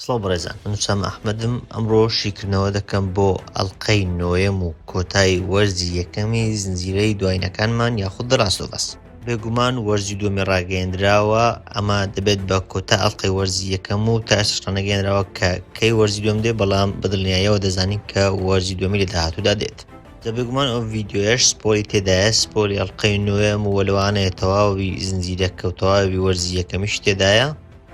سڵاو بەڕێزان من وسامە ئەحمەدم ئەمڕۆ شیکردنەوە دەکەم بۆ ئەڵقەی نۆیەم و کۆتایی وەرزی یەکەمی زنجیرەی دواینەکانمان یاخود The Last of Us. بێگومان وەرزی دووەمی ڕاگەیەندراوە ئەمە دەبێت بە کۆتا ئەڵقەی وەرزی یەکەم و تا ئێستاش ڕانەگەیەنراوە کە کەی وەرزی دووەم دێ بەڵام بە دڵنیاییەوە دەزانین کە وەرزی دووەمی لە داهاتوودا دێت. جا بێگومان ئەو ڤیدیۆیەش spoil ی تێدایە spoil ی ئەڵقەی نۆیەم و لەوانەیە تەواوی زنجیرەکە و تەواوی وەرزی یەکەمیش تێدایە.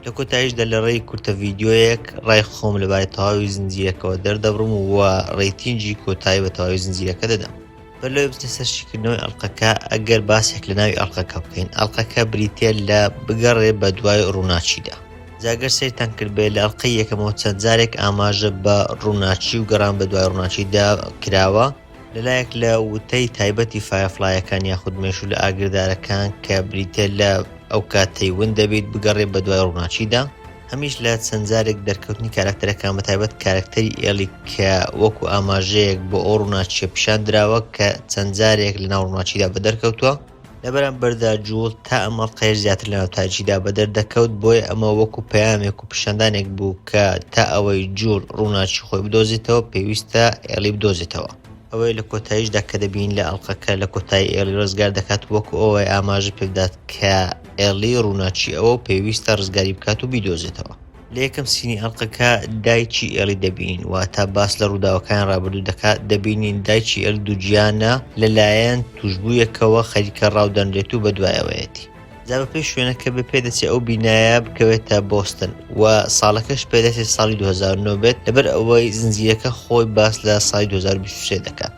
لە کۆتاییشدا لە ڕێی کورتە ڤیدیۆیەک ڕای خۆم لەبارەی تەواوی زنجیرەکەوە دەردەبڕم و rating ی کۆتایی بە تەواوی زنجیرەکە دەدەم. بەر لەوەی بچینە سەر شیکردنەوەی ئەڵقەکە، ئەگەر باسێک لە ناوی ئەڵقەکە بکەین، ئەڵقەکە بریتییە لە بگەڕێ بە دوای ڕووناکیدا. جا گەر سەیرتان کردبێ لە ئەڵقەی یەکەمەوە چەند جارێک ئاماژە بە ڕووناکی و گەڕان بە دوای ڕووناکیدا کراوە، لەلایەک لە وتەی تایبەتی Firefly ەکان یاخود مێشوولە ئاگردارەکان کە بریتیە لە ئەو کاتەی ون دەبیت بگەڕێ بەدوای ڕووناکیدا، هەمیش لە چەند جارێک دەرکەوتنی کارەکتەرەکان بەتایبەت کارەکتەری ئێڵی کە وەکو ئاماژەیەک بۆ ئەو ڕووناکیە پیشان دراوە کە چەند جارێک لەناو ڕووناکیدا بەدەرکەوتووە. لەبەرامبەردا جوڵ تا ئەم ئەڵقەیەش زیاتر لەناو تاریکیدا بەدەر دەکەوت، بۆیە ئەمە وەکو پەیامێک و پیشاندانێک بوو کە تا ئەوەی جوڵ ڕووناکی خۆی بدۆزێتەوە پێویستە ئێڵی بدۆزێتەوە. ئەوەی لە کۆتاییشدا کە دەبینین لە ئەڵقەکە لە کۆتایی ئێڵی ڕزگار دەکات وەکو ئەوەی ئاماژە پێبدات کە ئێڵی ڕووناکی ئەوە و پێویستە ڕزگاری بکات و بیدۆزێتەوە. لە یەکەم scene ی ئەڵقەکە دایکی ئێڵی دەبینین، واتە باس لە ڕووداوەکانی ڕابردوو دەکات، دەبینین دایکی ئێڵی دووگیانە لەلایەن تووشبوویەکەوە خەریکە ڕاو دەنرێت و بەدوایەوەیەتی. جا بەپێی شوێنەکە بێ پێدەچێت ئەو بینایە بکەوێتە بۆستن و ساڵەکەش پێدەچێت ساڵی 2009 بێت لەبەر ئەوەی زنجیرەکە خۆی باس لە ساڵی 2023 دەکات.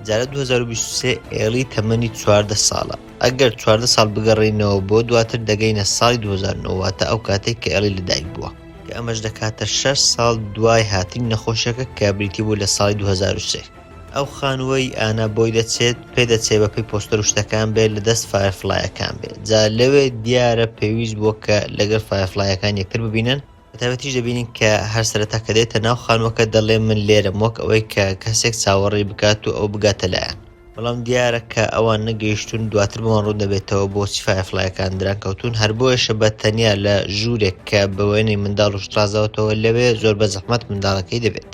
جا لە 2023 ئێڵی تەمەنی 14 ساڵە. ئەگەر 14 ساڵ بگەڕێینەوە بۆ دواتر دەگەینە ساڵی 2009 واتە ئەو کاتەی کە ئێڵی لەدایک بووە. کە ئەمەش دەکاتە شەش ساڵ دوای هاتنی نەخۆشیەکە کە بریتی بوو لە ساڵی 2003. ئەو خانووەی ئانا بۆی دەچێت پێدەچێت بەپێی پۆستەر و شتەکان بێت لە دەست Firefly ەکان بێت جا لەوێ دیارە پێویست بووە کە لەگەڵ Firefly ەکان یەکتر ببینن بەتایبەتیش دەبینین کە هەر سەرەتا کە دێتە ناو خانووەکە دەڵێ من لێرەم وەک ئەوەی کە کەسێک چاوەڕێی بکات و ئەو بگاتە لایان بەڵام دیارە کە ئەوان نەگەیشتوون دواتر بۆمان ڕوون دەبێتەوە بۆچی Firefly ەکان درەنگ کەوتوون هەر بۆیەشە بە تەنیا لە ژوورێک کە بە وێنەی منداڵ و شت ڕازاوەتەوە لەوێ زۆر بە زەحمەت منداڵەکەی دەبێت.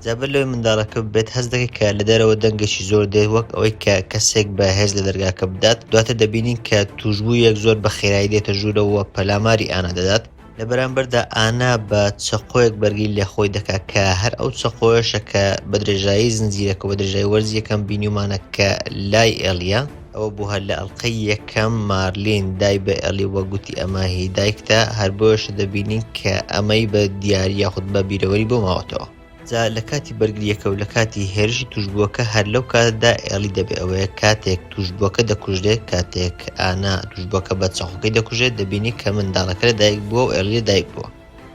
جا بەر لەوەی منداڵەکە ببێت هەست دەکەیت کە لە دەرەوە دەنگێکی زۆر دێت وەک ئەوەی کە کەسێک بە هێز لە دەرگاکە بدات، دواتر دەبینین کە توشبوویەک زۆر بە خێرایی دێتە ژوورەوە و پەلاماری ئانا دەدات، لە بەرامبەردا ئانا بە چەقۆیەک بەرگری لە خۆی دەکات کە هەر ئەو چەقۆیەشە کە بە درێژایی زنجیرەکە و بە درێژایی وەرزی یەکەم بینیومانە کە لای ئێڵیە. ئەوە بوو هەر لە ئەڵقەی یەکەم مارلین دای بە ئێڵی و گوتی ئەمە هی دایکتە، هەر بۆیەشە دەبینین کە ئەمەی بە دیاری یاخود بە بیرەوەری بۆ ماوەتەوە. جا لە کاتی بەرگرییەکە و لە کاتی هێرشی توشبووەکە هەر لەو کاتەدا ئێڵی دەبێ ئەوەیە کاتێک توشبووەکە دەکوژرێت، کاتێک ئانا توشبووەکە بە چەقۆکەی دەکوژێت دەبینی کە منداڵەکە لەدایک بووە و ئێڵی لەدایک بووە.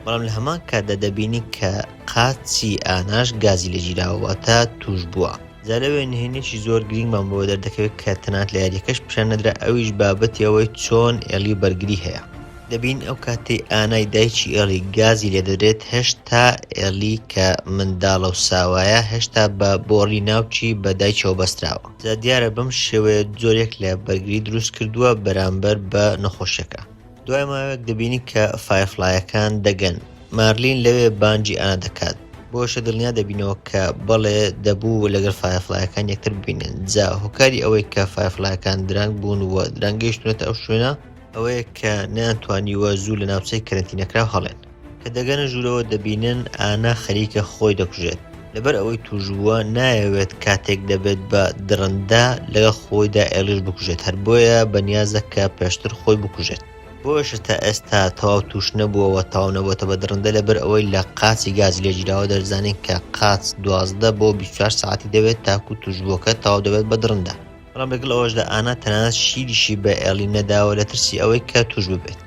بەڵام لە هەمان کاتدا دەبینی کە قاچی ئاناش گازی لێگیراوە واتە توشبووە. جا لەوێ نهێنیەکی زۆر گرینگمان بۆ دەردەکەوێت کە تەنانەت لە یاریەکەش پیشان نەدرا ئەویش بابەتی ئەوەی چۆن ئێڵی بەرگری هەیە. دەبین ئەو کاتەی ئانای دایکی ئێڵی گازی لێدەدرێت هێشتا ئێڵی کە منداڵە و ساوایە هێشتا بە بۆڕی ناوکی بە دایکیەوە بەستراوە. جا دیارە بەم شێوەیە جۆرێک لە بەرگری دروست کردووە بەرامبەر بە نەخۆشیەکە. دوای ماوەیەک دەبینی کە Firefly ەکان دەگەن. مارلین لەوێ بانگی ئانا دەکات. بۆیەشە دڵنیا دەبینەوە کە بەڵێ دەبوو لەگەڵ Firefly ەکان یەکتر ببینن. جا هۆکاری ئەوەی کە Firefly ەکان درەنگ بوون و درەنگ گەیشتوونەتە ئەو شوێنە، ئەوەیە کە نەیانتوانیوە زوو لە ناوچەی کەرەنتینەکراو هەڵێن. کە دەگەنە ژوورەوە دەبینن ئانا خەریکە خۆی دەکوژێت. لەبەر ئەوەی تووشبووە نایەوێت کاتێک دەبێت بە دڕندە لەگەڵ خۆیدا ئێڵیش بکوژێت هەر بۆیە بەنیازە کە پێشتر خۆی بکوژێت. بۆیەشە تا ئێستا تەواو تووش نەبووە و تەواو نەبووەتە بە دڕندە لەبەر ئەوەی لە قاچی گازی لێگیراوە دەشزانین کە قاچ 12 بۆ 24 سەعاتی دەوێت تاکوو تووشبووەکە تەواو دەبێت بە دڕندە. بەڵام لەگەڵ ئەوەشدا ئانا تەنانەت شیریشی بە ئێڵی نەداوە لە ترسی ئەوەی کە تووش ببێت.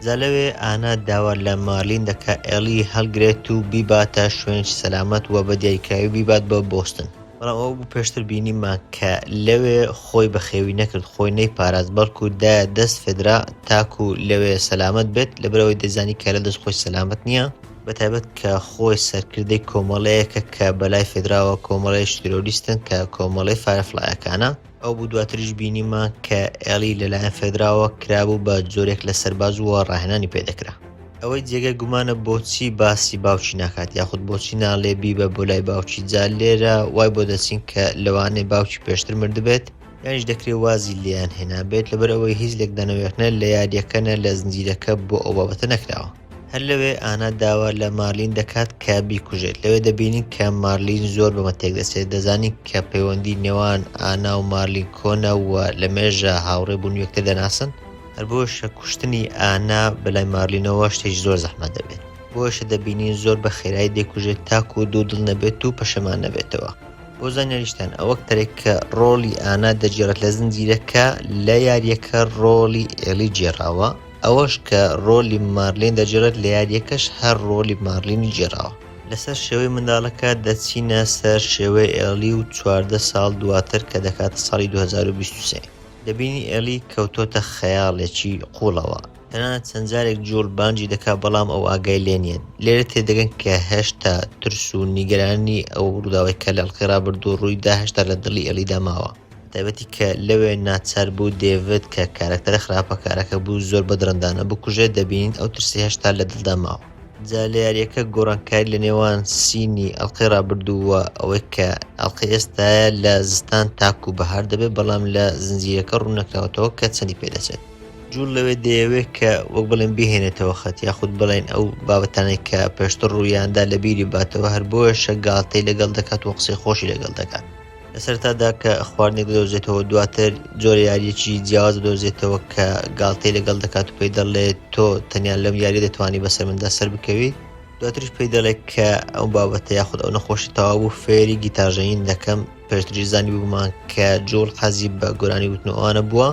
جا لەوێ ئانا داوا لە مارلین دەکا ئێڵی هەڵگرێت و بیباتە شوێنێکی سەلامەت و بە دیاریکراوی بیبات بۆ بۆستن. بەڵام ئەوە بوو پێشتر بینیمان کە لەوێ خۆی بەخێوی نەکرد، خۆی نەیپاراست، بەڵکو دایە دەست فێدرا تاکو لەوێ سەلامەت بێت، لەبەرئەوەی دەیزانی کە لە دەست خۆی سەلامەت نییە. بەتایبەت کە خۆی سەرکردەی کۆمەڵەیەکە کە بەلای فێدراوە کۆمەڵەیەکی تیرۆریستن کە کۆمەڵەی Firefly ەکانە. ئەو بوو دواتریش بینیمان کە ئێڵی لەلایەن فێدراوە کرابوو بە جۆرێک لە سەرباز و ڕاهێنانی پێدەکرا. ئەوەی جێگای گومانە بۆچی باسی باوکی ناکات یاخود بۆچی ناڵێ بیبە بۆ لای باوکی جا لێرە وای بۆ دەچین کە لەوانەیە باوکی پێشتر مردبێت یانیش دەکرێت وازی لێیان هێنابێت لەبەر ئەوەی هیچ لێکدانەوەیەک نە لە یاریەکە نە لە زنجیرەکە بۆ ئەو بابەتە نەکراوە. هەر لەوێ ئانا داوا لە مارلین دەکات کە بیکوژێت لەوێ دەبینین کە مارلین زۆر بەمە تێکدەچێت دەزانین کە پەیوەندی نێوان ئانا و مارلین کۆنە و لە مێژە هاوڕێ بوون و یەکتر دەناسن هەر بۆیەشە کوشتنی ئانا بەلای مارلینەوە شتێکی زۆر زەحمەت دەبێت بۆیەشە دەبینین زۆر بە خێرایی دەیکوژێت تاکو دوو دڵ نەبێت و پەشێمان نەبێتەوە. بۆ زانیاریشتان ئەو ئەکتەرێک کە ڕۆڵی ئانا دەگێڕێت لە زنجیرەکە لە یاریەکە ڕۆڵی ئێڵی گێڕاوە ئەوەش کە ڕۆلی مارلین دەگێڕێت لە یاریەکەش هەر ڕۆلی مارلینی گێڕاوە. لەسەر شێوەی منداڵەکە دەچینە سەر شێوەی ئێڵی و 14 ساڵ دواتر کە دەکاتە ساڵی 2023 دەبینی ئێڵی کەوتۆتە خەیاڵێکی قوڵەوە تەنانەت چەند جارێک جوڵ بانگی دەکات بەڵام ئەو ئاگای لێ نییە. لێرە تێدەگەن کە هێشتا ترس و نیگەرانی ئەو ڕووداوەی کە لە ئەڵقەی ڕابردوو ڕوویدا هێشتا لە دڵی ئێڵیدا ماوە. بەتایبەتی کە لەوێ ناچار بوو دێڤد کە کارەکتەرە خراپەکارەکە بوو زۆر بە دڕندانە بکوژێت دەبینین ئەو ترسەی هێشتا لە دڵدا ماوە. جا لە یارییەکە گۆڕانکاری لە نێوان scene ی ئەڵقەی ڕابردوو و ئەوەی کە ئەڵقەی ئێستایە لە زستان تاکوو بەهار دەبێت بەڵام لە زنجیرەکە ڕوون نەکراوەتەوە کە چەندی پێدەچێت. جوڵ لەوێ دەیەوێت کە وەک بڵێن بیهێنێتەوە خەت یاخود بڵێن ئەو بابەتانەی کە پێشتر ڕوویاندا لە بیری باتەوە هەر بۆیەشە گاڵتەی لەگەڵ دەکات و قسەی خۆشی لەگەڵ دەکات لە سەرەتادا کە خواردنێک دەدۆزێتەوە دواتر جۆرە یاریەکی جیاواز دەدۆزێتەوە کە گاڵتەی لەگەڵ دەکات و پێی دەڵێت تۆ تەنیا لەم یاریە دەتوانی بەسەر مندا سەر بکەویت دواتریش پێی دەڵێت کە ئەو بابەتە یاخود ئەو نەخۆشی تەواو بوو فێری گیتارژەنین دەکەم پێشتریش زانیبوومان کە جوڵ حەزی بە گۆرانی وتن و ئەوانە بووە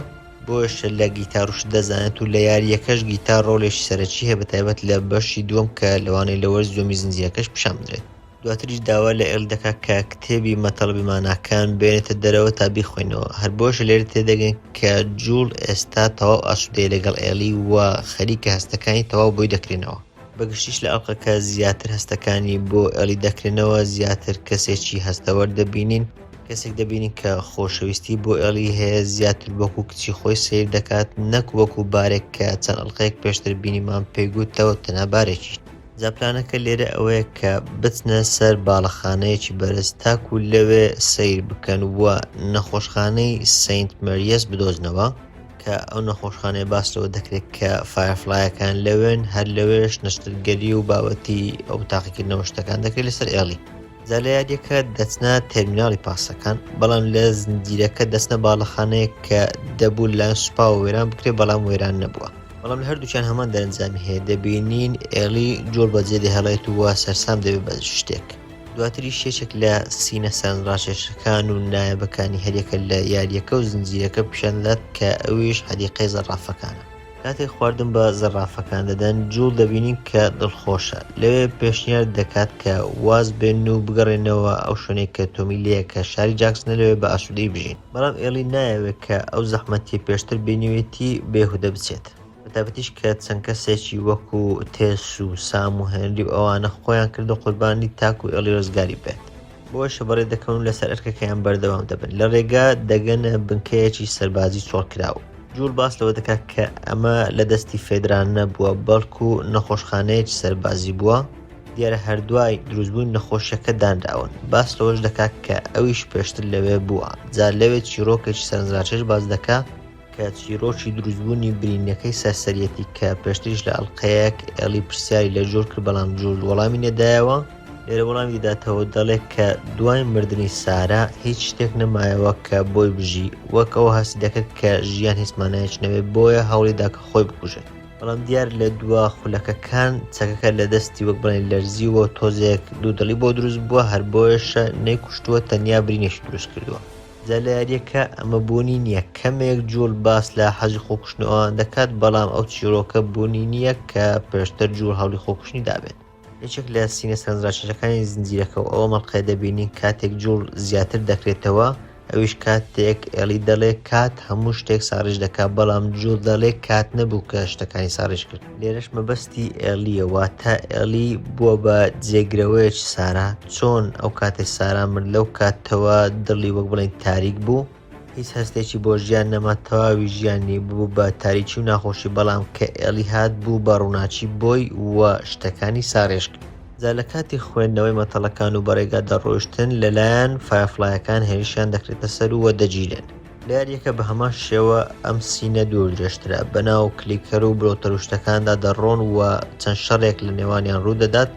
بۆیەشە لە گیتار و شت دەزانێت و لە یارییەکەش گیتار ڕۆڵێکی سەرەکی هەیە بەتایبەت لە بەشی دووەم کە لەوانەیە لە وەرزی دووەمی زنجیرەکەش پیشان بدرێت. دواتریش داوا لە ئێڵ دەکات کە کتێبی مەتەڵە بێماناکان بێنێتە دەرەوە تا بیخوێنەوە، هەر بۆیەشە لێرە تێدەگەین کە جوڵ ئێستا تەواو ئاسوودەیە لەگەڵ ئێڵی و خەریکە هەستەکانی تەواو بۆی دەکرێنەوە. بەگشتیش لە ئەڵقەکە زیاتر هەستەکانی بۆ ئێڵی دەکرێنەوە، زیاتر کەسێکی هەستەوەر دەبینین، کەسێک دەبینین کە خۆشەویستی بۆ ئێڵی هەیە زیاتر وەکو کچی خۆی سەیر دەکات نەک وەکو بارێک کە چەند ئەڵقەیەک پێشتر بینیمان پێی گوتەوە تەنها بارێکی. جا پلانەکە لێرە ئەوەیە کە بچنە سەر باڵەخانەیەکی بەرز تاکو لەوێ سەیر بکەن و نەخۆشخانەی سەینت مەریەس بدۆزنەوە کە ئەو نەخۆشخانەیە باس لەوە دەکرێت کە فایەرفلایەکان لەوێن هەر لەوێش نەشتەرگەری و بابەتی ئەو تاقیکردنەوە شتەکان دەکرێت لەسەر ئێڵی. جا لە یاریەکە دەچنە تێرمیناڵی پاسەکان بەڵام لە زنجیرەکە دەچنە باڵەخانەیەک کە دەبوو لەلایەن سوپاوە وێران بکرێت بەڵام وێران نەبووە بەڵام لە هەردووکیان هەمان دەرەنجامی هەیە دەبینین ئێڵی جۆڵ بەجێ دەهێڵێت و سەرسام دەبێت بە شتێک دواتریش یەکێک لە سینە سەرنجڕاکێشەکان و نایابەکانی هەریەکە لە یاریەکە و زنجیرەکە پیشان دەدات کە ئەویش حەدیقەی زەڕافەکانە. کاتێک خواردن بە زەڕافەکان دەدەن، جوڵ دەبینین کە دڵخۆشە. لەوێ پێشنیار دەکات کە واز بێنن و بگەڕێنەوە ئەو شوێنەی کە تۆمی لێیە کە شاری جاکسنە لەوێ بە ئاسوودەیی بژین. بەڵام ئێڵی نایەوێت کە ئەو زەحمەتیەی پێشتر بینیوێتی بێهودە بچێت. بەتایبەتیش کە چەند کەسێکی وەکو تێس و سام و هێنری و ئەوانە خۆیان کردە قوربانی تاکو ئێڵی ڕزگاری بێت. بۆیەشە بەڕێ دەکەون و لەسەر ئەرکەکەیان بەردەوام دەبن. لە ڕێگا دەگەنە بنکەیەکی سەربازی چۆڵکراو. جوڵ باس لەوە دەکات کە ئەمە لە دەستی فێدرا نەبووە، بەڵکو نەخۆشخانەیەکی سەربازی بووە. دیارە هەر دوای دروستبوونی نەخۆشیەکە دانراون. باس لەوەش دەکات کە ئەویش پێشتر لەوێ بووە. جا لەوێ چیرۆکێکی سەرنجڕاکێش باس دەکا. کە چیرۆکی دروستبوونی برینەکەی سەر سەریەتی کە پێشتریش لە ئەڵقەیەک ئێڵی پرسیاری لە جۆل کرد بەڵام جۆل وەڵامی نەدایەوە لێرە وەڵامی دەداتەوە دەڵێ کە دوای مردنی سارا هیچ شتێک نەمایەوە کە بۆی بژی وەک ئەوە هەستی دەکرد کە ژیان هیچ مانایەکی نەبێت بۆیە هەوڵی دا کە خۆی بکوژێت بەڵام دیار لە دوا خولەکەکان چەکەکە لە دەستی وەک بڵێن لەرزیوە و تۆزێک دوودڵی بۆ دروست بووە هەر بۆیەشە نەیکوشتووە تەنیا برینێکی دروست کردووە. جا لە یاریەکە ئەمە بوونی نییە کەمێک جوڵ باس لە حەزی خۆکوشتن و ئەوان دەکات بەڵام ئەو چیرۆکە بوونی نییە کە پێشتر جوڵ هەوڵی خۆکوشتنی دابێت. یەکێک لە سینە سەرنجڕاکێشەکانی زنجیرەکە و ئەو ئەڵقەیە دەبینین کاتێک جوڵ زیاتر دەکرێتەوە ئەویش کاتێک ئێڵی دەڵێ کات هەموو شتێک ساڕێژ دەکات بەڵام جوڵ دەڵێ کات نەبوو کە شتەکانی ساڕێژ کرد. لێرەش مەبەستی ئێڵییە واتە ئێڵی بووە بە جێگرەوەیەکی سارا چۆن ئەو کاتەی سارا مرد لەو کاتەوە دڵی وەک بڵێین تاریک بوو. هیچ هەستێکی بۆ ژیان نەما تەواوی ژیانی ببوو بە تاریکی و ناخۆشی بەڵام کە ئێڵی هات بوو بە ڕووناکی بۆی و شتەکانی ساڕێژ کرد. جا لە کاتی خوێندنەوەی مەتەڵەکان و بەڕێگا دەڕۆیشتن لەلایەن فایەفڵایەکان هێرشیان دەکرێتە سەر و دەگیرێن. لە یاریەکە بە هەمان شێوە ئەم scene ە دوور درێژترە بەناو clicker و bloater و شتەکاندا دەڕۆن و چەند شەڕێک لە نێوانیان ڕوو دەدات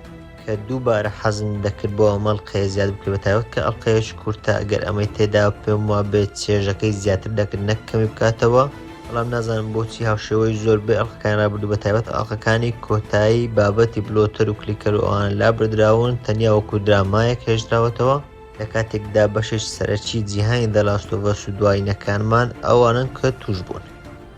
کە دووبارە حەزم دەکرد بۆ ئەم ئەڵقەیە زیاد بکرێت بەتایبەت کە ئەڵقەیەکی کورتە ئەگەر ئەمەی تێدا پێم وابێت چێژەکەی زیاتر دەکرد نەک کەمی بکاتەوە بەڵام نازانم بۆچی هاوشێوەی زۆربەی ئەڵقەکانی ڕابردوو بەتایبەت ئەڵقەکانی کۆتایی بابەتی bloater و clicker و ئەوانە لابردراون تەنیا وەکو درامایەک هێشتراوەتەوە لە کاتێکدا بەشێکی سەرەکی جیهانی The Last of Us و دوایینەکانمان ئەوانەن کە توش بوون.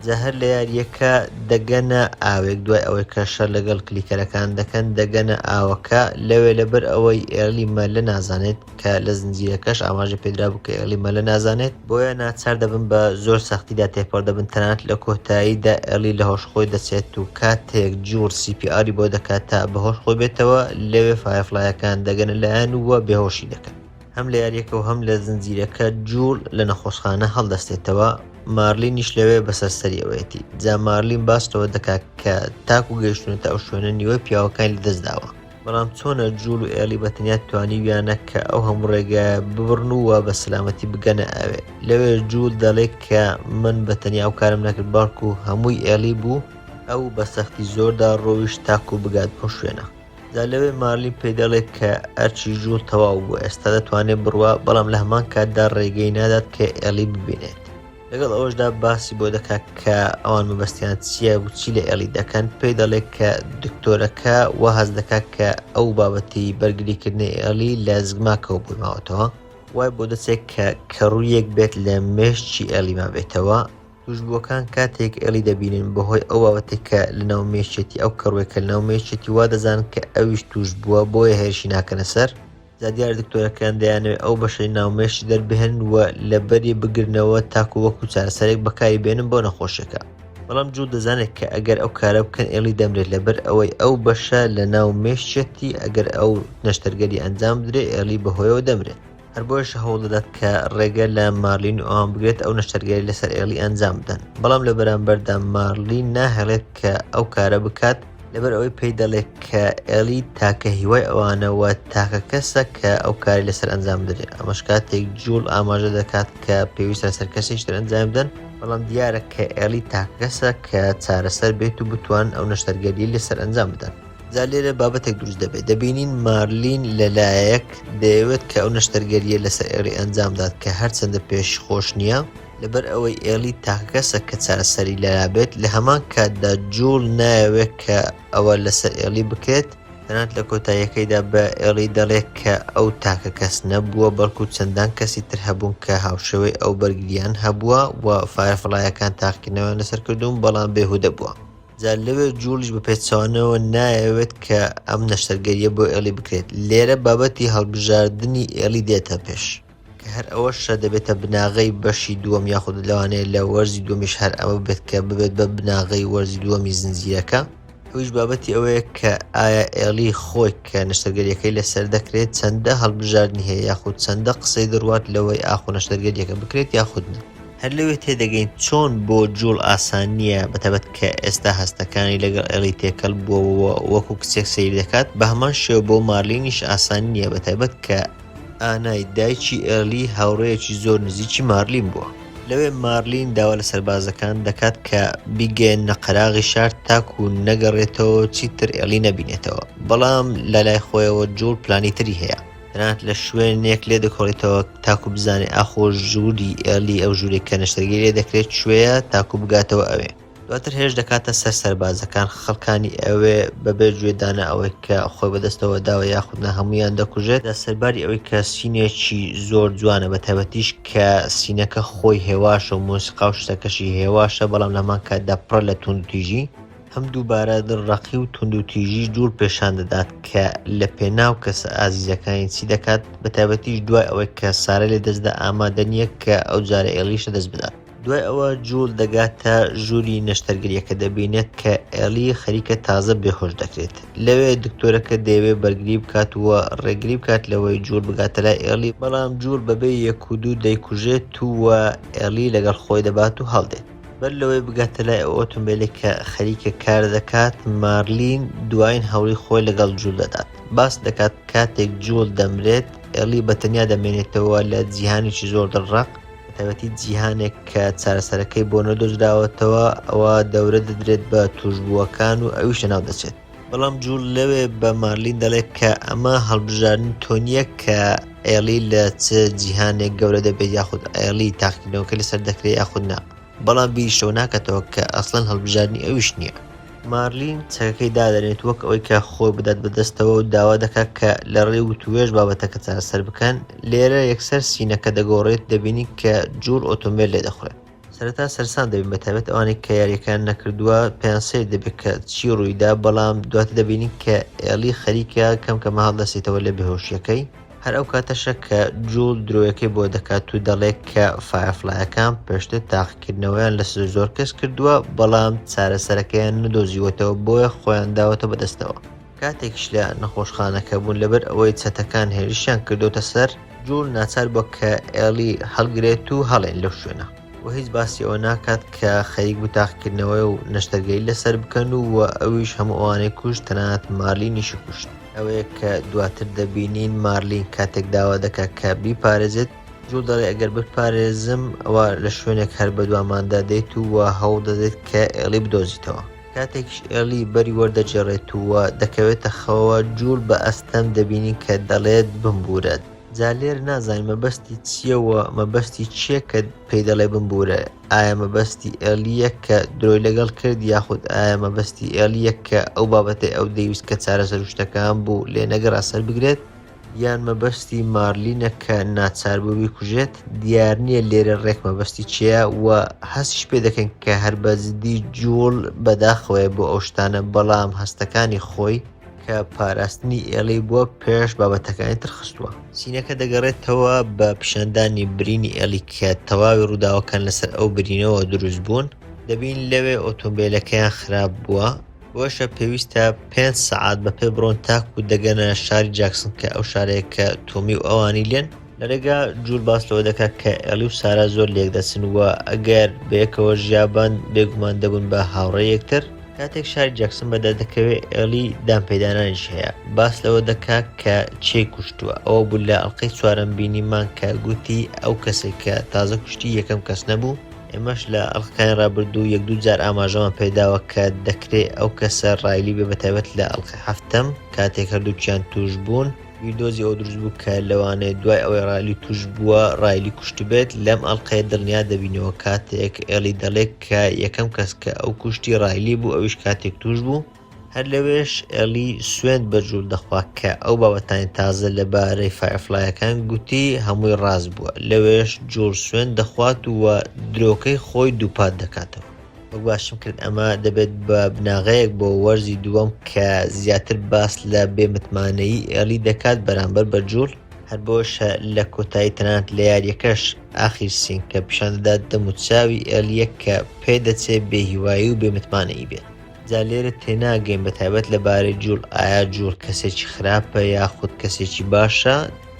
جا هەر لە یارییەکە دەگەنە ئاوێک دوای ئەوەی کە شەر لەگەڵ clicker ەکان دەکەن دەگەنە ئاوەکە لەوێ لەبەر ئەوەی ئێڵی مەلە نازانێت کە لە زنجیرەکەش ئاماژە پێدرابوو کە ئێڵی مەلە نازانێت بۆیە ناچار دەبن بە زۆر سەختیدا تێپەڕ دەبن تەنانەت لە کۆتاییدا ئێڵی لە هۆش خۆی دەچێت و کاتێک جوڵ CPR ی بۆ دەکات تا بەهۆش خۆی بێتەوە لەوێ firefly ەکان دەگەنە لایان و بێهۆشی دەکەن. هەم لە یاریەکە و هەم لە زنجیرەکە جوڵ لە نەخۆشخانە هەڵدەستێتەوە مارلینیش لەوێ بەسەر سەریەوەیەتی جا مارلین باس لەوە دەکات کە تاکو گەیشتونەتە ئەو شوێنە نیوەی پیاوەکانی لەدەستداوە بەڵام چۆنە جوڵ و ئێڵی بە تەنیا توانیویانە کە ئەو هەموو ڕێگایە ببڕن و بە سەلامەتی بگەنە ئەوێ لەوێ جوڵ دەڵێ کە من بە تەنیا ئەو کارم نەکرد بەڵکو هەمووی ئێڵی بوو ئەو بە سەختی زۆردا ڕۆیشت تاکو بگات بەو شوێنە. جا لەوێ مارلین پێی دەڵێت کە ئەرکی جوڵ تەواو بووە ئێستا دەتوانێت بڕوا بەڵام لە هەمان کاتدا ڕێگەی نادات کە ئێڵی ببینێت لەگەڵ ئەوەشدا باسی بۆ دەکات کە ئەوان مەبەستیان چییە و چی لە ئێڵی دەکەن پێی دەڵێت کە دکتۆرەکە وا هەست دەکات کە ئەو بابەتی بەرگریکردنی ئێڵی لە زگماکەوە بۆی ماوەتەوە وای بۆ دەچێت کە کەڕوویەک بێت لە مێشکی ئێڵی مابێتەوە توشبووەکان کاتێک ئێڵی دەبینن بەهۆی ئەو بابەتەی کە لەناو مێشکێتی ئەو کەڕووەی کە لەناو مێشکێتی وا دەزانن کە ئەویش توش بووە بۆیە هێرشی ناکەنە سەر جا دیارە دکتۆرەکان دەیانەوێت ئەو بەشەی ناو مێشک دەربهێنن و لەبەری بگرنەوە تاکو وەکو چارەسەرێک بەکاری بێنن بۆ نەخۆشیەکە بەڵام جوڵ دەزانێت کە ئەگەر ئەو کارە بکەن ئێڵی دەمرێت لەبەر ئەوەی ئەو بەشە لەناو مێشکێتی ئەگەر ئەو نەشتەرگەری ئەنجام بدرێت ئێڵی بەهۆیەوە دەمرێت. هەر بۆیەشە هەوڵدەدات کە ڕێگە لە مارلین و ئەوان بگرێت ئەو نەشتەرگەری لەسەر ئێڵی ئەنجام بدەن بەڵام لە بەرامبەردا مارلین ناهێڵێت کە ئەو کارە بکات لەبەر ئەوەی پێی دەڵێت کە ئێڵی تاکە هیوای ئەوانە و تاکە کەسە کە ئەو کاری لەسەر ئەنجام بدرێت ئەمەش کاتێک جوڵ ئاماژە دەکات کە پێویستە لەسەر کەسێکی تر ئەنجام بدەن بەڵام دیارە کە ئێڵی تاکە کەسە کە چارەسەر بێت و بتوان ئەو نەشتەرگەری لەسەر ئەنجام بدەن. جا لێرە بابەتێک دروست دەبێت دەبینین مارلین لەلایەک دەیەوێت کە ئەو نەشتەرگەریە لەسەر ئێڵی ئەنجام دات کە هەرچەندە پێش خۆش نییە لەبەر ئەوەی ئێڵی تاکە کەسە کە چارەسەری لەلا بێت لە هەمان کاتدا جوڵ نایەوێت کە ئەوە لەسەر ئێڵی بکرێت تەنانەت لە کۆتاییەکەیدا بە ئێڵی دەڵێت کە ئەو تاکە کەس نەبووە بەڵکو چەندان کەسی تر هەبوون کە هاوشێوەی ئەو بەرگریان هەبووە و firefly ەکان تاقیکردنەوەیان لەسەر کردوون بەڵام بێهودە بووە. جا لەوێ جوڵیش بە پێچەوانەوە نایەوێت کە ئەم نەشتەرگەریە بۆ ئێڵی بکرێت لێرە بابەتی هەڵبژاردنی ئێڵی دێتە پێش کە هەر ئەوەشە دەبێتە بناغەی بەشی دووەم یاخود لەوانەیە لە وەرزی دووەمیش هەر ئەمە بێت کە ببێت بە بناغەی وەرزی دووەمی زنجیرەکە ئەویش بابەتی ئەوەیە کە ئایا ئێڵی خۆی کە نەشتەرگەریەکەی لەسەر دەکرێت چەندە هەڵبژاردنی هەیە یاخود چەندە قسەی دەڕوات لەوەی ئاخۆ نەشتەرگەریەکە بکرێت یاخود نا. هەر لەوێ تێدەگەین چۆن بۆ جوڵ ئاسان نییە بەتایبەت کە ئێستا هەستەکانی لەگەڵ ئێڵی تێکەڵ بووەوە وەکو کچێک سەیر دەکات بە هەمان شێوە بۆ مارلینیش ئاسان نییە بەتایبەت کە ئانای دایکی ئێڵی هاوڕێیەکی زۆر نزیکی مارلین بووە. لەوێ مارلین داوا لە سەربازەکان دەکات کە بیگەیەننە قەراغی شار تاکو نەگەڕێتەوە چیتر ئێڵی نەبینێتەوە بەڵام لەلای خۆیەوە جوڵ پلانی تری هەیە. تەنانەت لە شوێنێک لێ دەکۆڵێتەوە تاکو بزانێ ئاخۆ ژووری ئێڵی ئەو ژوورێک کە نەشتەرگەری لێ دەکرێت کوێیە تاکو بگاتەوە ئەوێ دواتر هێرش دەکاتە سەر سەربازەکان خەڵکانی ئەوێ بەبێ گوێدانە ئەوەی کە خۆی بەدەستەوە داوە یاخود نا هەمویان دەکوژێت لە سەرباری ئەوەی کە scene ێکی زۆر جوانە بە تایبەتیش کە scene ەکە خۆی هێواشە و مۆسیقا و شتەکەشی هێواشە بەڵام لە هەمان کاتدا پڕە لە توندوتیژی هەم دووبارە دڵڕەقی و توندوتیژی جوڵ پێشان دەدات کە لە پێناو کەسە ئازیزەکانی چی دەکات، بەتایبەتیش دوای ئەوەی کە سارای لەدەستدا ئامادە نییە کە ئەو جارە ئێڵیش لەدەست بدات. دوای ئەوە جوڵ دەگاتە ژووری نەشتەرگەریەکە دەبینێت کە ئێڵی خەریکە تازە بێهۆش دەکرێت. لەوێ دکتۆرەکە دەیەوێت بەرگری بکات و ڕێگری بکات لەوەی جوڵ بگاتە لای ئێڵی، بەڵام جوڵ بەبێ یەک و دوو دەیکوژێت و ئێڵی لەگەڵ خۆی دەبات و هەڵدێت. بەر لەوەی بگاتە لای ئەو ئۆتۆمبێلەی کە خەریکە کار دەکات، مارلین دوایین هەوڵی خۆی لەگەڵ جوڵ دەدات. باس دەکات کاتێک جوڵ دەمرێت، ئێڵی بە تەنیا دەمێنێتەوە لە جیهانێکی زۆر دڵڕەق، بەتایبەتی جیهانێک کە چارەسەرەکەی بۆ نەدۆزراوەتەوە، ئەوە دەورە دەدرێت بە تووشبووەکان و ئەویش لەناو دەچێت. بەڵام جوڵ لەوێ بە مارلین دەڵێت کە ئەمە هەڵبژاردنی تۆ نییە کە ئێڵی لە چ جیهانێک گەورە دەبێت یاخود ئێڵی تاقیکردنەوەکەی لەسەر دەکرێت یاخود نا، بەڵام بیریش لەوە ناکاتەوە کە ئەسڵەن هەڵبژاردنی ئەویش نییە. مارلین چەکەکەی دادەنێت وەک ئەوەی کە خۆی بدات بەدەستەوە و داوا دەکات کە لە ڕێی وتووێژ بابەتەکە چارەسەر بکەن، لێرە یەکسەر سینەکە دەگۆڕێت دەبینین کە جوڵ ئۆتۆمبێل لێدەخورێت. سەرەتا سەرسام دەبین بەتایبەت ئەوانەی کە یاریەکەیان نەکردووە پێیان سەیر دەبێت کە چی ڕوویدا بەڵام دواتر دەبینین کە ئێڵی خەریکە کەم کەمە هەڵدەسێتەوە لە بێهۆشیەکەی هەر ئەو کاتەشە کە جوڵ درۆیەکەی بۆ دەکات و دەڵێت کە فایەفلایەکان پێشتر تاقیکردنەوەیان لەسەر زۆر کەس کردووە بەڵام چارەسەرەکەیان نەدۆزیوەتەوە بۆیە خۆیان داوەتە بەدەستەوە. کاتێکیش لە نەخۆشخانەکە بوون لەبەر ئەوەی چەتەکان هێرشیان کردۆتە سەر، جوڵ ناچار بووە کە ئێڵی هەڵگرێت و هەڵێن لەو شوێنە و هیچ باسی ئەوە ناکات کە خەریک بوو تاقیکردنەوەی و نەشتەرگەری لەسەر بکەن و و ئەویش هەموو ئەوانەی کوشت تەنانەت مارلینیشی کوشت. ئەوەیە کە دواتر دەبینین مارلین کاتێک داوا دەکات کە بیپارێزێت، جوڵ دەڵێ ئەگەر بتپارێزم ئەوا لە شوێنێک هەر بەدواماندا دێیت و و هەوڵ دەدەیت کە ئێڵی بدۆزیتەوە. کاتێکیش ئێڵی بەری وەردەگێڕێت و دەکەوێتە خەوەوە، جوڵ بە ئەستەم دەبینین کە دەڵێت بمبورە. جا لێرە نازانین مەبەستی چییە و مەبەستی کێ کە پێی دەڵێ بمبورە، ئایا مەبەستی ئێڵییە کە درۆی لەگەڵ کرد یاخود ئایا مەبەستی ئێڵییە کە ئەو بابەتەی ئەو دەیویست کە چارەسەر و شتەکان بوو لێ نەگەڕا سەربگرێت، یان مەبەستی مارلینە کە ناچار بوو بیکوژێت، دیار نییە لێرە ڕێک مەبەستی چییە و هەستیش پێ دەکەین کە هەر بە جدی جوڵ بەداخەوەیە بۆ ئەو شتانە بەڵام هەستەکانی خۆی کە پاراستنی ئێڵی بووە پێش بابەتەکانی تر خستووە. سینەکە دەگەڕێتەوە بە پیشاندانی برینی ئێڵی کە تەواوی ڕووداوەکان لەسەر ئەو برینەوە دروست بوون، دەبین لەوێ ئۆتۆمبێلەکەیان خراپ بووە، بۆیەشە پێویستە پێنج سەعات بە پێ بڕۆن تاکو دەگەنە شاری جاکسن کە ئەو شارەیە کە تۆمی و ئەوانی لێن. لە ڕێگا جول باس لەوە دەکات کە ئێڵی و سارا زۆر لێک دەچن و ئەگەر بەیەکەوە ژیابان بێگومان دەبوون بە هاوڕێی یەکتر. کاتێک شاری جاکسن بەدەر دەکەوێت ئێڵی دانپێدانانیش هەیە باس لەوە دەکات کە کێی کوشتووە ئەوە بوو لە ئەڵقەی چوارەم بینیمان کە گوتی ئەو کەسێک کە تازە کوشتی یەکەم کەس نەبوو ئێمەش لە ئەڵقەکانی ڕابردوو یەک دوو جار ئاماژەمان پێداوە کە دەکرێ ئەو کەسە ڕایلی بێ بەتایبەت لە ئەڵقەی حەفتەم کاتێک هەردووکیان تووش بوون بیردۆزی ئەوە دروست بوو کە لەوانەیە دوای ئەوەی ڕایلی تووش بووە ڕایلی کوشتبێت لەم ئەڵقەیە دڵنیا دەبینەوە کاتێک ئێڵی دەڵێت کە یەکەم کەس کە ئەو کوشتی ڕایلی بوو ئەویش کاتێک تووش بوو هەر لەوێش ئێڵی سوێند بە جوڵ دەخوا کە ئەو بابەتانی تازە لەبارەی فایرفلایەکان گوتی هەمووی ڕاست بووە، لەوێش جوڵ سوێند دەخوات و درۆکەی خۆی دووپات دەکاتەوە. وەک باسم کرد ئەمە دەبێت بە بناغەیەک بۆ وەرزی دووەم کە زیاتر باس لە بێ متمانەیی ئێڵی دەکات بەرامبەر بە جوڵ، هەر بۆیەشە لە کۆتایی تەنانەت لە یارییەکەش ئاخیر scene کە پیشان دەدات دەموچاوی ئێڵییە کە پێدەچێ بێ هیوایی و بێ متمانەیی بێت. جا لێرە تێناگەین بەتایبەت لەبارەی جوڵ ئایا جوڵ کەسێکی خراپە یاخود کەسێکی باشە،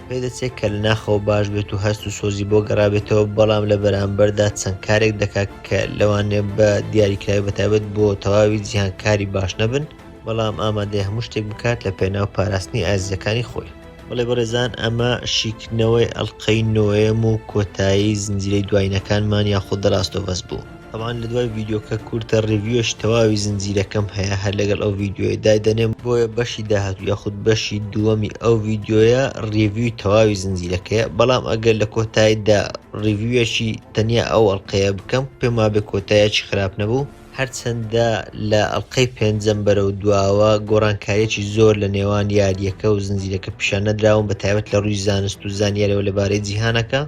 پێدەچێت کە لە ناخەوە باش بێت و هەست و سۆزی بۆ گەڕابێتەوە، بەڵام لە بەرامبەردا چەند کارێک دەکات کە لەوانەیە بە دیاریکراوی بەتایبەت بۆ تەواوی جیهان کاری باش نەبن، بەڵام ئامادەیە هەموو شتێک بکات لە پێناو پاراستنی ئازیزەکانی خۆی. بەڵێ بەڕێزان ئەمە شیکردنەوەی ئەڵقەی نۆیەم و کۆتایی زنجیرەی دواینەکانمان یاخود The Last of Us بوو. تەبعەن لە دوای ڤیدیۆکە کورتە review ەش تەواوی زنجیرەکەم هەیە هەر لەگەڵ ئەو ڤیدیۆیە دایدەنێم بۆیە بەشی داهاتوو یاخود بەشی دووەمی ئەو ڤیدیۆیە review ی تەواوی زنجیرەکەیە بەڵام ئەگەر لە کۆتاییدا review ەکی تەنیا ئەو ئەڵقەیە بکەم پێم وابێ کۆتاییەکی خراپ نەبوو. هەرچەندە لە ئەڵقەی پێنجەم بەرەو دواوە گۆڕانکارییەکی زۆر لە نێوان یارییەکە و زنجیرەکە پیشان نەدراون بە تایبەت لە ڕووی زانست و زانیاریەوە لەبارەی جیهانەکە،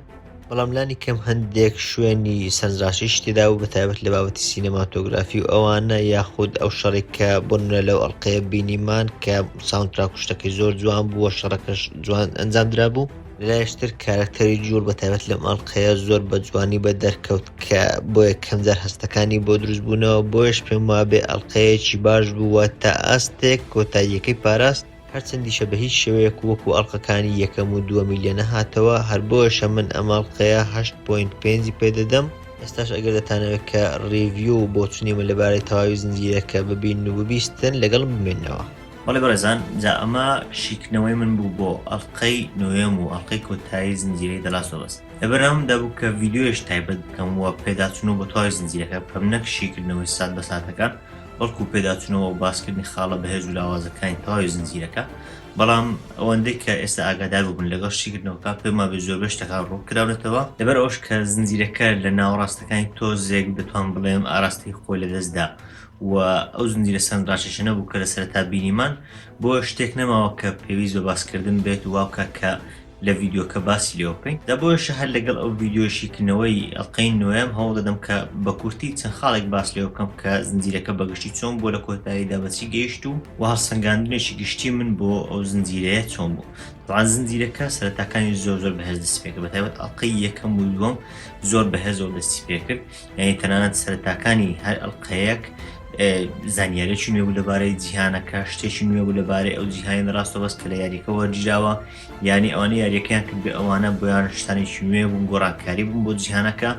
بەڵام لانی کەم هەندێک شوێنی سەرنجڕاکێشی تێدا بوو بە تایبەت لە بابەتی سینەماتۆگرافی و ئەوانە یاخود ئەو شەڕێک کە بۆ نمونە لەو ئەڵقەیە بینیمان کە soundtrack و شتەکەی زۆر جوان بوو و شەڕەکەش جوان ئەنجام درابوو. لەلایەکی تر کارەکتەری جوڵ بە تایبەت لەم ئەڵقەیە زۆر بە جوانی بە دەرکەوت کە بۆ یەکەم جار هەستەکانی بۆ دروست بوونەوە بۆیەش پێم وابێ ئەڵقەیەکی باش بوو و تا ئاستێک کۆتاییەکەی پاراست هەرچەندیشە بە هیچ شێوەیەک وەکو ئەڵقەکانی یەکەم و دووەمی لێ نەهاتەوە هەر بۆیەشە من ئەم ئەڵقەیە هەشت point پێنجی پێ دەدەم. ئێستاش ئەگەر دەتانەوێت کە review و بۆچونی من لەبارەی تەواوی زنجیرەکە ببینن و ببیستن لەگەڵم بمێننەوە. بەڵێ بەڕێزان جا ئەمە شیکردنەوەی من بوو بۆ ئەڵقەی نۆیەم و ئەڵقەی کۆتایی زنجیرەی The Last of Us. لە بەرنامەمدا بوو کە ڤیدیۆیش تایبەت بکەم و پێداچوونەوە بە تەواوی زنجیرەکە بکەم نەک شیکردنەوەی سات بە ساتەکان بەڵکو پێداچوونەوە و باسکردنی خاڵە بەهێز و لاوازەکانی تەواوی زنجیرەکە بەڵام ئەوەندەی کە ئێستا ئاگادار بووبن لەگەڵ شیکردنەوەکە پێم وابێ زۆربەی شتەکان ڕوون کراونەتەوە لەبەر ئەوەش کە زنجیرەکە لە ناوەڕاستەکانی تۆزێک دەتوان بڵێم ئاراستەی خۆی لەدەستدا و ئەو زنجیرە سەرنجڕاکێشە نەبوو کە لە سەرەتا بینیمان بۆیە شتێک نەماوە کە پێویست بە باسکردن بێت و وابکە کە لە ڤیدیۆکە باسی لێوە بکەین جا بۆیەشە هەر لەگەڵ ئەو ڤیدیۆی شیکردنەوەی ئەڵقەی نۆیەم هەوڵ دەدەم کە بە کورتی چەند خاڵێک باس لێوە بکەم کە زنجیرەکە بەگشتی چۆن بووە لە کۆتاییدا بەچی گەیشت و و هەڵسەنگاندنێکی گشتی من بۆ ئەو زنجیرەیە چۆن بوو تەبعەن زنجیرەکە سەرەتاکانی زۆر زۆر بەهێز دەستی پێکرد بەتایبەت ئەڵقەی یەکەم و دووەم زۆر بەهێزەوە دەستی پێکرد یعنی تەنانەت سەرەتاکانی هەر ئەڵقەیەک زانیارێکی نوێ بوو لەبارەی جیهانەکە شتێکی نوێ بوو لەبارەی ئەو جیهانی ڕاستە بەس کە لە یاریەکە وەرگیراوە یعنی ئەوانە یاریەکەیان کرد بێ ئەوانە بۆیان شتانێکی نوێ بوون گۆڕانکاری بوون بۆ جیهانەکە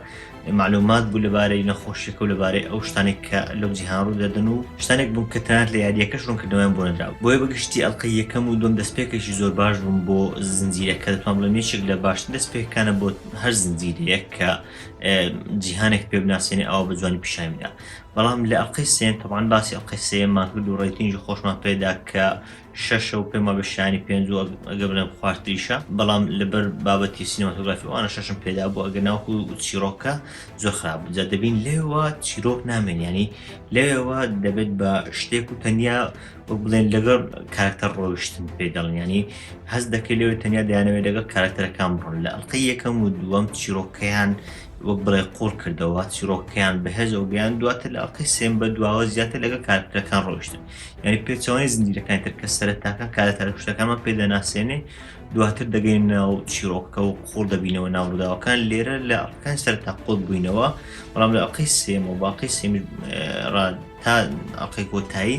معلومات بوو لەبارەی نەخۆشیەکە و لەبارەی ئەو شتانێک کە لەو جیهان ڕوو دەدەن و شتانێک بوون کە تەنانەت لە یاریەکەش ڕوونکردنەوەیان بۆ نەدرا بۆیە بەگشتی ئەڵقەی یەکەم و دووەم دەستپێکێکی زۆر باش بوون بۆ زنجیرەکە دەتوانم بڵێم یەکێک لە باشترین دەستپێکەکانە بۆ هەر زنجیرەیەک کە جیهانێک پێ بناسێنێ ئەوە بە جوانی پیشانی بدا بەڵام لە ئەڵقەی سێیەم تەبعەن باسی ئەڵقەی سێیەممان کرد و rating ی خۆشمان پێدا کە شەشە و پێم وابێ شایانی پێنج و ئەگەر بڵێم خوارتریشە بەڵام لەبەر بابەتی سینەماتۆگرافی ئەوانە شەشم پێدا بوو ئەگەر ناوەکو چیرۆکە زۆر خراپ بوو جا دەبین لێوە چیرۆک نامێن ینی لەوێوە دەبێت بە شتێک و تەنیا وەک بڵێن لەگەڵ کارکتەر ڕۆیشتن پێ دەڵێن ینی هەست دەکەی لەوێ تەنیا دەیانەوێت لەگەڵ کارکتەرەکان بڕۆن لە ئەڵقەی یەکەم و دووەم چیرۆکەیان وەک بڵێ قوڵ کردەوە چیرۆکەیان بەهێزەوە گەیان دواتر لە ئەڵقەی سێم بە دواوە زیاتر لەگەڵ کارکتەرەکان ڕۆیشتن یعنی پێچەوانەی زنجیرەکانی تر کە سەرەتاکان کارەکتەرە کوشتەکانمان پێ دەناسێنێ دواتر دەگەین ناو چیرۆکەکە و قوڵ دەبینەوە ناو ڕووداوەکان لێرە لە ئەڵقەکان سەرەتا قوڵ بووینەوە بەڵام لە ئەڵقەی سێم و باقی سێم ڕا تا ئەڵقەی کۆتایی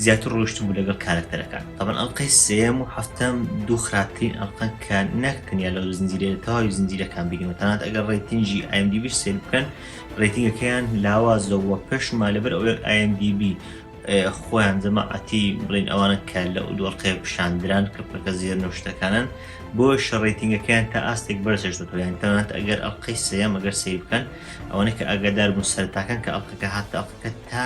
زیاتر ڕۆشتن بوو لەگەڵ کارەکتەرەکان تەبەن ئەڵقەی سێم و هەفتەم دوو خراپترین ئەڵقەن کە نەک تەنیا لەو زنجیرەیە تەواوی زنجیرەکان بینیوە تەنانەت ئەگەر rating ی IMDb سەیر بکەن rating ەکەیان لاوازەوە پێشما لەبەر ئەوەی IMDb خۆیان جەماعەتی بڵین ئەوانە کە لە دوو ئەڵقەیە پیشاندران کە پرکە زێرن و شتەکانن بۆ rating ەکەیان تا ئاستێک بەرزێشتەوە یان تەنانەت ئەگەر ئەڵقەی سێیەم ئەگەر سەیر بکەن ئەوانەی کە ئاگادار بوون سەرەتاکان کە ئەڵقەکە هات ئەڵقەکە تا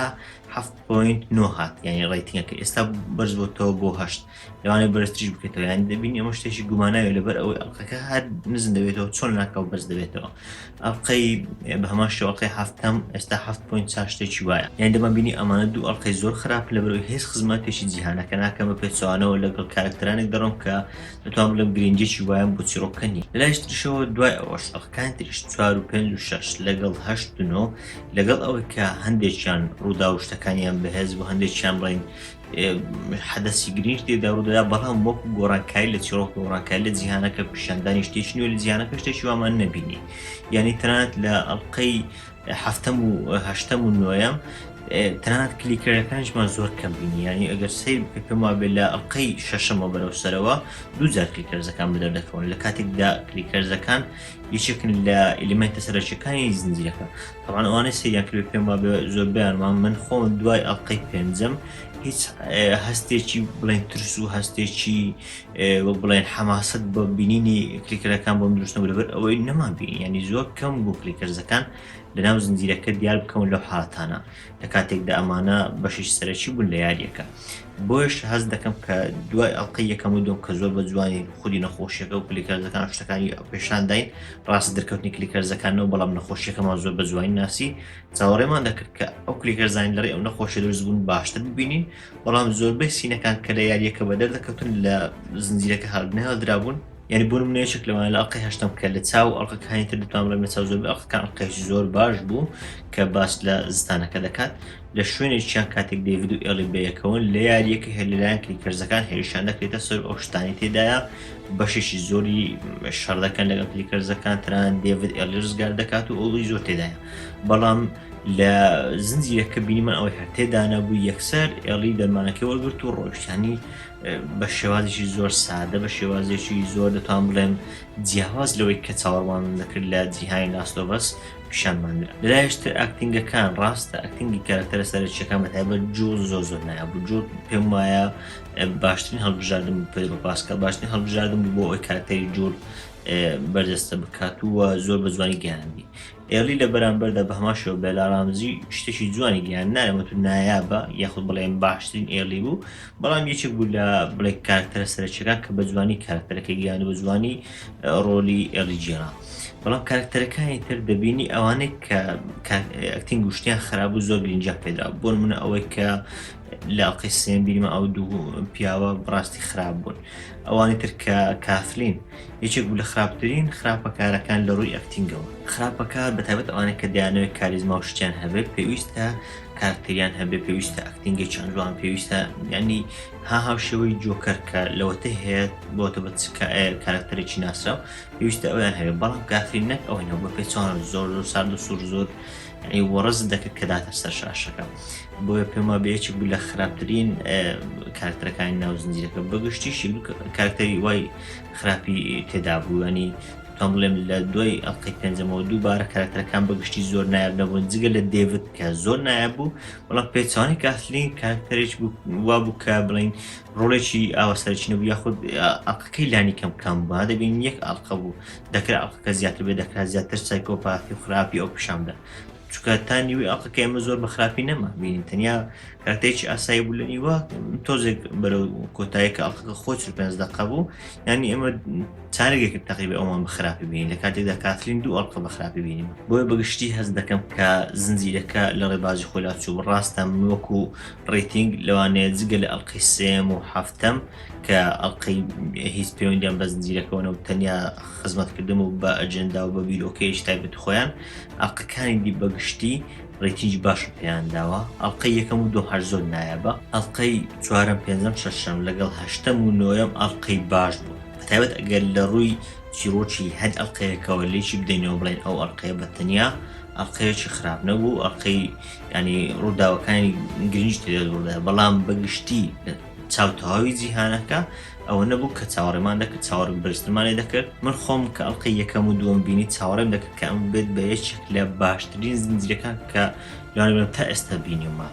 7.9 هات یعنی rating ەکە ئێستا بەرز بۆتەوە بۆ هەشت لەوانەیە بەرزتریش بکرێتەوە یان دەبینی ئەمە شتێکی گوماناوی لەبەر ئەوەی ئەڵقەکە هەر نزم دەبێتەوە چۆن ناکاو بەرز دەبێتەوە ئەڵقەی بە هەمان شێوە ئەڵقەی هەفتەم ئێستا هەفت point چار شتێکی وایە یان دەمان بینی ئەمانە دوو ئەڵقەی زۆر خراپ لەبەرەوەی هیچ خزمەتێکی جیهانەکە ناکەن بە پێچەوانەوە لەگەڵ کارکتەرانێک دەڕۆم کە دەتوانم بڵێم گرنگیەکی وایان بۆ چیرۆکەکە نییە لەلایش تریشەوە دوای ئەوەش ئەڵقەکانی تریش چوار و پێنج و شەش لەگەڵ هەشت و نۆ لەگەڵ ئەوەی کە هەندێکیان ڕوودا و شتەکانیان بەهێز بوو هەندێکیان بڵین حەدەسی گرنگ تێدا ڕوودەدا بەڵام وەکو گۆڕانکاری لە چیرۆک گۆڕانکاری لە جیهانەکە پیشاندانی شتێکی نوێ لە جیهانەکە شتێکی وامان نەبینی یعنی تەنانەت لە ئەڵلقەی هەفتەم و هەشتەم و نۆیەم تەنانەت clicker ەکانیشمان زۆر کەم بینی یعنی ئەگەر سەیر بکە پێم وابێ لە ئەڵلقەی شەشەمە بەرەو سەرەوە دوو جار clickers ەکان بەدەر دەکەون لە کاتێکدا clickers ەکان یەکێکن لە element ە سەرەکیەکانی زنجیرەکە تەبعەن ئەوانەی سەیریان کردبێ پێم وابێ زۆربەیان وان من خۆم دوای ئەڵقەی پێنجەم هیچ هەستێکی بڵێن ترس و هەستێکی وەک بڵێن حەماسەت بە بینینی clicker ەکان بۆم دروست نەبوو لەبەر ئەوەی نەمان بینی ینی زۆر کەم بوو clickers ەکان لەناو زنجیرەکە دیار بکەون لەو حاڵەتانە لە کاتێکدا ئەمانە بەشێکی سەرەکی بوون لە یاریەکە بۆیش هەست دەکەم کە دوای ئەڵلقەی یەکەم و دوم کە زۆر بە جوانی خودی نەخۆشیەکە و clickers ەکان شتەکانی پێشانداین ڕاست دەرکەوتنی clickers ەکانەوە بەڵام نەخۆشیەکەمان زۆر بە جوانی ناسی چاوەڕێمان دەکرد کە ئەو clickers انی لەڕێ ئەو نەخۆشی دروست بوون باشتر ببینین بەڵام زۆربەی scene ەکان کە لە یاریەکە بە دەردەکەوتن لە زنجیرەکە هەڵنەهێڵدرابوون. یعنی بۆ نمونە یەکێک لەوانە لە ئەڵقەی هەشتەم کە لە چاو ئەڵقەکانی تر دەتوانم بڵێم لە چاو زۆربەی ئەڵقەکان ئەڵقەیەکی زۆر باش بوو کە باس لە زستانەکە دەکات لە شوێنێکیان کاتێک دەیڤد و ئێڵی بەیەکەوەن لە یاریەکە هەر لەلایەن clickers ەکان هێرشیان دەکرێتە سەر ئەو شتانی تێدایە بەشێکی زۆری شەڕ دەکەن لەگەڵ clickers ەکان تران دێڤد ئێڵی ڕزگار دەکات و ئەوڵی زۆر تێدایە بەڵام لە زنجیرەکە بینیمان ئەوەی هەر تێدا نەبوو یەکسەر ئێڵی دەرمانەکەی وەرگرت و ڕۆیشتانی بە شێوازێکی زۆر سادە بە شێوازێکی زۆر دەتوان بڵێم جیاواز لەوەی کە چاوەڕوانم دەکرد لە جیهانی Last of Us پیشانماندرا لەلایشتر acting ەکان ڕاستە acting ی کارکتەرە سەرەکیەکان بە تایبەت جۆل زۆر زۆر نایاب بوو جۆل پێم وایە باشترین هەڵبژاردن بوو پێدرۆ پاسکال باشترین هەڵبژاردن بوو بۆ ئەوەی کارکتەری جۆل بەرجەستە بکات و زۆر بە جوانی گەیاندی ئێڵی لە بەرامبەردا بە هەمان شێوە بێلا ڕامزی شتێکی جوانی گەیاند ناڵێم وتو نایابە یاخود بڵێم باشترین ئێڵی بوو بەڵام یەکێک بوو لە بڵێ کارکتەرە سەرەکیەکان کە بە جوانی کارکتەرەکەی گەیاند و بە جوانی ڕۆلی ئێڵی گێڕا بەڵام کارکتەرەکانی تر دەبینی ئەوانەی کە acting و شتیان خراپ بوو زۆر گرنگیان پێدرا بۆ نمونە ئەوەی کە لە ئەڵقەی سێم بینیمە ئەو دوو پیاوە بەڕاستی خراپ بوون ئەوانی تر کە کاثلین یەکێک بوو لە خراپترین خراپەکارەکان لە ڕووی acting ەوە. خراپەکار بە تایبەت ئەوانەی کە دەیانەوێت کاریزما و شتیان هەبێت پێویستە کارکتەریان هەبێت پێویستە acting ێکیان جوان پێویستە یعنی ها هاوشێوەی جۆکەر کە لەوەتە هەیە بۆتە بە کارکتەرێکی ناسراو پێویستە ئەویان هەبێت بەڵام کاثرین نەک ئەوەی نەبوو بە پێچەوانە زۆر زۆر سارد و سوور زۆر یعنی وەڕز دەکرد کە داتە سەر شاشەکە بۆیە پێم وابێ یەکێک بوو لە خراپترین کارکتەرەکانی ناو زنجیرەکە بەگشتیش کارکتەری وای خراپی تێدا بوو ینی تۆم بڵێم لە دوای ئەڵلقەی پێنجەمەوە دووبارە کارکتەرەکان بەگشتی زۆر نایاب نەبوون جگە لە دێڤد کە زۆر نایاب بوو بەڵام پێچوانی کاسلین کارکتەرێک بوو وا بوو کە بڵین ڕۆڵێکی ئاوا سەرچی نەبوو یاخود ئەڵلقەکەی لانی کەم کەم بوو دەبین یەک ئەڵلقە بوو دەکرا ئەڵلقەکە زیاتر بێ دەکرا زیاتر psychopathy و خراپی ئەو پیشان بدە چونکە تا نیوەی ئەڵقەکە ئێمە زۆر بە خراپی نەما بینین تەنیا کارتێکی ئاسایی بوو لە نیوە تۆزێک بەرەو کۆتایی کە ئەڵقەکە خۆی 45 دقە بوو یعنی ئێمە چارێک تقریبا ئەومان بە خراپی بینین لە کاتێکدا کاترین دوو ئەڵقە بە خراپی بینیم بۆیە بەگشتی هەست دەکەم کە زنجیرەکە لە ڕێبازی خۆی لاچوو ڕاستە من وەکو rating لەوانەیە جگە لە ئەڵقەی سێم و هەفتەم کە ئەڵقەی هیچ پەیوەندیان بە زنجیرەکەەوە نەبوو تەنیا خزمەتکردن و بە ئەجێندا و بە بیرۆکەیەکی تایبەت خۆیان ئەڵقەکانی دی بەگشتی rating ی باشم پێیان داوە ئەڵقەی یەکەم و دووەم هەر زۆر نایابە ئەڵقەی چوارەم پێنجەم شەشەم لەگەڵ هەشتەم و نۆیەم ئەڵقەی باش بوو بەتایبەت ئەگەر لە ڕووی چیرۆکی هەر ئەڵقەیەکەوە لێکی بدەینەوە بڵێن ئەو ئەڵقەیە بە تەنیا ئەڵقەیەکی خراپ نەبوو ئەڵقەی ینی ڕووداوەکانی گرنج تێدا ڕوودا بەڵام بەگشتی چاو تەواوی جیهانەکە ئەوە نەبوو کە چاوەڕێمان دەکرد چاوەڕێ بەرزترمان لێ دەکرد من خۆم کە ئەڵقەی یەکەم و دووەم بینی چاوەڕێم دەکرد کە ئەم بێت بە یەکێک لە باشترین زنجیرەکان کە لەوانەیە تا ئێستا بینیومە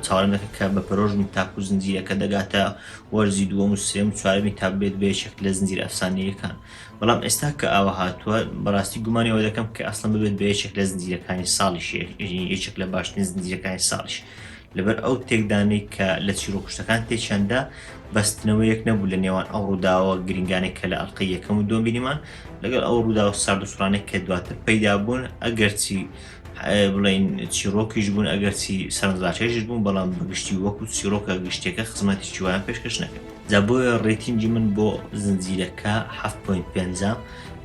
چاوەڕێم دەکرد کە بە پەرۆشم تاکو زنجیرەکە دەگاتە وەرزی دووەم و سێم و چوارەمی تا بێت بە یەکێک لە زنجیرە ئەفسانەیەکان بەڵام ئێستا کە ئاوا هاتووە بەڕاستی گومانی ئەوە دەکەم کە ئەسڵەن ببێت بە یەکێک لە زنجیرەکانی ساڵیش یەکێک لە باشترین زنجیرەکانی ساڵیش لەبەر ئەو تێکدانەی کە لە چیرۆکشتەکان تێکیاندا بەستنەوەیەک نەبوو لە نێوان ئەو ڕووداوە گرنگانەی کە لە ئەڵقەی یەکەم و دووەم بینیمان لەگەڵ ئەو ڕووداوە سارد و سوڕانەی کە دواتر پەیدا بوون ئەگەرچی بڵین چیرۆکیش بوون ئەگەرچی سەرنجڕاکێشیش بوون بەڵام بەگشتی وەکو چیرۆکە گشتیەکە خزمەتێکی وایان پێشکەش نەکرد جا بۆیە rating ی من بۆ زنجیرەکە 7.5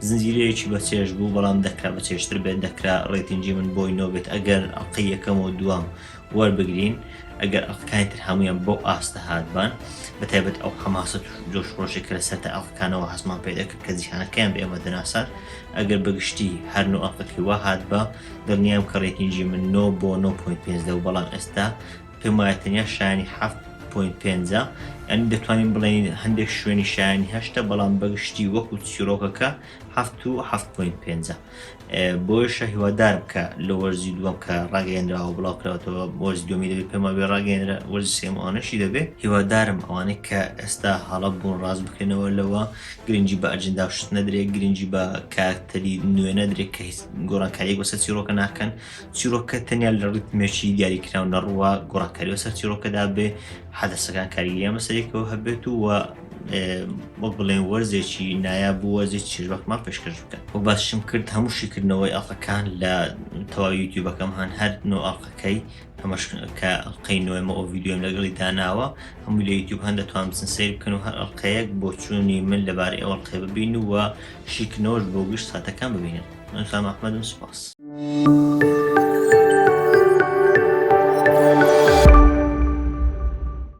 زنجیرەیەکی بەچێژ بوو بەڵام دەکرا بەچێژتر بێت دەکرا rating ی من بۆی نۆ بێت ئەگەر ئەڵقەی یەکەم و دووەم وەربگرین ئەگەر ئەڵقەکانی تر هەموویان بەو ئاستە هاتبان بە تایبەت ئەو حەماسەت و جۆش خرۆشێک کە لە سەرتا ئەڵقەکانەوە هەستمان پێ دەکرد کە جیهانەکەیان بە ئێمە دەناساند ئەگەر بەگشتی هەر نۆ ئەڵقەکەی وا هاتبا دڵنیام کە rating ی من نۆ بۆ نۆ point پێنج دەبوو بەڵام ئێستا پێم وایە تەنیا شایانی حەفت point پێنجە یانی دەتوانین بڵێین هەندێک شوێنی شایانی هەشتە بەڵام بەگشتی وەکو چیرۆکەکە حەفت و حەفت point پێنجە بۆیشە هیوادارم کە لە وەرزی دووەم کە ڕاگەیەنراوە بڵاو کراوەتەوە وەرزی دووەمی دەبێت پێم وابێ ڕاگەیەنرا وەرزی سێم ئەوانەشی دەبێت هیوادارم ئەوانەی کە ئێستا هەڵە بوون ڕاست بکرێنەوە لەوە گرنگی بە ئەجندا و شت نەدرێت گرنگی بە کارکتەری نوێ نەدرێت کە هیچ گۆڕانکاریەک بەسەر چیرۆکە ناکەن چیرۆکە تەنیا لە ڕیتمێکی دیاریکراو نەڕووە گۆڕانکاری بەسەر چیرۆکەدا بێ حەدەسەکان کاریگەریان بەسەر یەکەوە هەبێت و وەک بڵێن وەرزێکی نایاب و وەرزێکی چێژبەخشمان پێشکەش بکەن وەک باسیشم کرد هەموو شیکردنەوەی ئەڵقەکان لە تەواوی یوتیوبەکەم هەن هەر نۆ ئەڵقەکەی ئەمەش کە ئەڵقەی نۆیەمە ئەو ڤیدیۆم لەگەڵی داناوە هەمووی لە یوتیوب هەن دەتوان بچن سەیر بکەن و هەر ئەڵقەیەک بۆچوونی من لەبارەی ئەو ئەڵقەیە ببین و شیکردنەوەش بۆ گشت ساتەکان ببینن. من سام ئەحمەدم سوپاس.